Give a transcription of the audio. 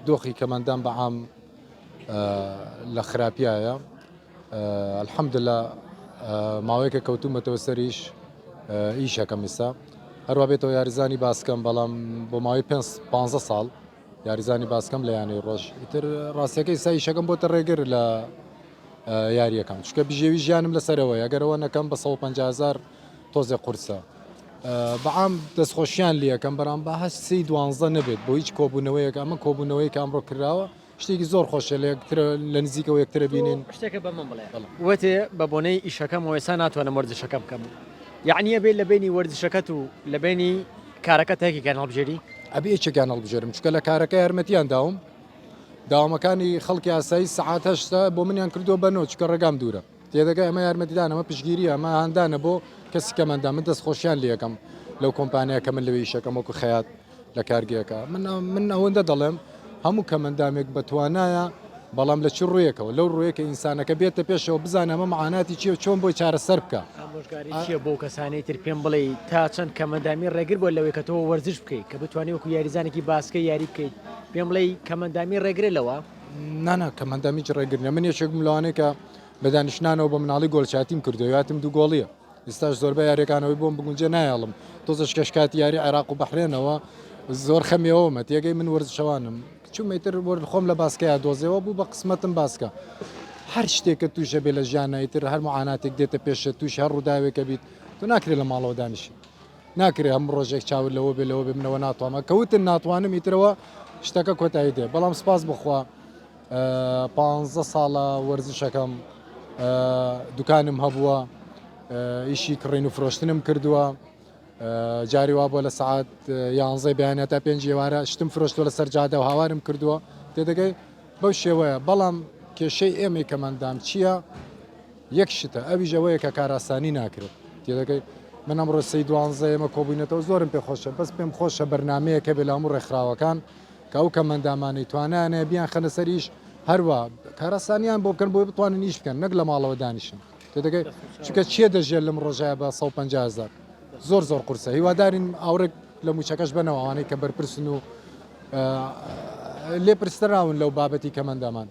دۆخی کەمەندان بە عام لە خراپیایە الحمدللە ماوەیەکە کەوتومەتەوە سەریش ئیشەکەم ئیستا هەروە بێتەوە یاریزانی باسکەم بەڵام بۆ ماوەی پێ پ ساڵ یاریزانی باسکەم لە یانەی ڕۆژ ئیتر ڕاستەکەی سا ئیشەکەم بۆتە ڕێگر لە یاریەکەم چکە بژێوی ژیانم لەسەرەوەی ئەگەرەوە نەکەم بە 150هزار تۆزێ قورسە بەعام دەستخۆشیان لەکەم بەرام بە هەست سی دوانزە نەبێت بۆ هیچ کۆبوونەوەیەک ئەمە کۆبوونەوەی کە ئەمڕۆ کراوە شتێکی زۆر خۆشە لە یەکترە لە نزیکەوە یەکترە بینین. شتێکە بە من بڵێ وتێ بە بۆنەی ئیشەکەمەوە ئێستا ناتوانم وەرزشەکە بکەم یەعنی ئەبێ لە بەینی وەرزشەکەت و لە بەینی کارەکەت یەکێکیان هەڵبژێری؟ ئەبێ یەکێکیان هەڵبژێرم چونکە لە کارەکە یارمەتیان داوم داوامەکانی خەڵکی ئاسایی سەعات هەشتە بۆ منیان کردووە بە نۆ چونکە ڕێگام دوورە تێدەگەی ئەمە یارمەتیدان ئەمە پشتگیریە ئەمە هاندانە بۆ کەسی کەمەندام من دەستخۆشیان لێکەم لەو کۆمپانیا کە من لەوێ ئیشەکەم وەکو خەیات لە کارگەیەکە من من ئەوەندە دەڵێم هەموو کەمەندامێک بەتوانایە بەڵام لە چ ڕوویەکەوە لەو ڕوویە کە ئینسانەکە بێتە پێشەوە بزانە ئەمە معاناتی چییە و چۆن بۆی چارەسەر بکە. ئامۆژگاری چییە بۆ کەسانی تر پێم بڵێی تا چەند کەمەندامی ڕێگر بووە لەوەی کە تۆ وەرزش بکەیت کە بتوانی وەکو یاریزانێکی باسکە یاری بکەیت پێم بڵێی کەمەندامی ڕێگرە لەوە؟ نانا کەمەندامی هیچ ڕێگر نییە من یەکێک بووم لەوانەی کە بە دانیشتنانەوە بە مناڵی گۆلچاتیم کردووە یادم دوو گۆڵییە ئیستاش زۆربەی یاریەکان ئەوەی بۆم بگونجێ نایەڵم تۆزەش کەش کاتی یاری عێراق و بەحرێنەوە زۆر خەمی ئەوەمە تێگەی من وەرزشەوانم چوومە ئیتر وەر خۆم لە باسکەیا دۆزیەوە بوو بە قسمەتم باسکە هەر شتێکە تووشە بێ لە ژیانە ئیتر هەر معاناتێک دێتە پێشە تووش هەر ڕووداوێکە بیت تۆ ناکرێت لە ماڵەوە دانیشی ناکرێ هەموو ڕۆژێک چاوت لەوە بێ لەوە بێ منەوە ناتوانم کەوتن ناتوانم ئیترەوە شتەکە کۆتایی دێ بەڵام سپاس بخوا پانزە ساڵە وەرزشەکەم دوکانم هەبووە ئیشی کڕین و فرۆشتنم کردووە جاری وا بووە لە سعات یانزەی بەیانە تا پێنج ئێوارە شتم فرۆشتووە لەسەر جادە و هاوارم کردووە تێدەگەی بەو شێوەیە بەڵام کێشەی ئێمەی کەمەندام چییە یەک شتە ئەویش ئەوەیە کە کاراسانی ناکرێت تێدەگەی من ئەمڕۆ سەی دوانزە ئێمە کۆبووینەتەوە زۆرم پێخۆشە بەس پێم خۆشە بەرنمەیەکە بێ لە هەموو ڕێکخراوەکان کە ئەو کەمئەندامانەی توانایان هەیە بیانخەنە سەر ئیش هەروا کارئاسانیان بۆ بکەن بۆی بتوانن ئیش بکەن نەک لە ماڵەوە دانیشن تێدەگەی چونکە چێ دەژێت لەم ڕۆژایە بە 150 هەزار زۆر زۆر قورسە هیوادارین ئاوڕێک لە موچەکەش بەنەوە ئەوانەی کە بەرپرسن و لێ پرسراون لەو بابەتی کەمەندامان.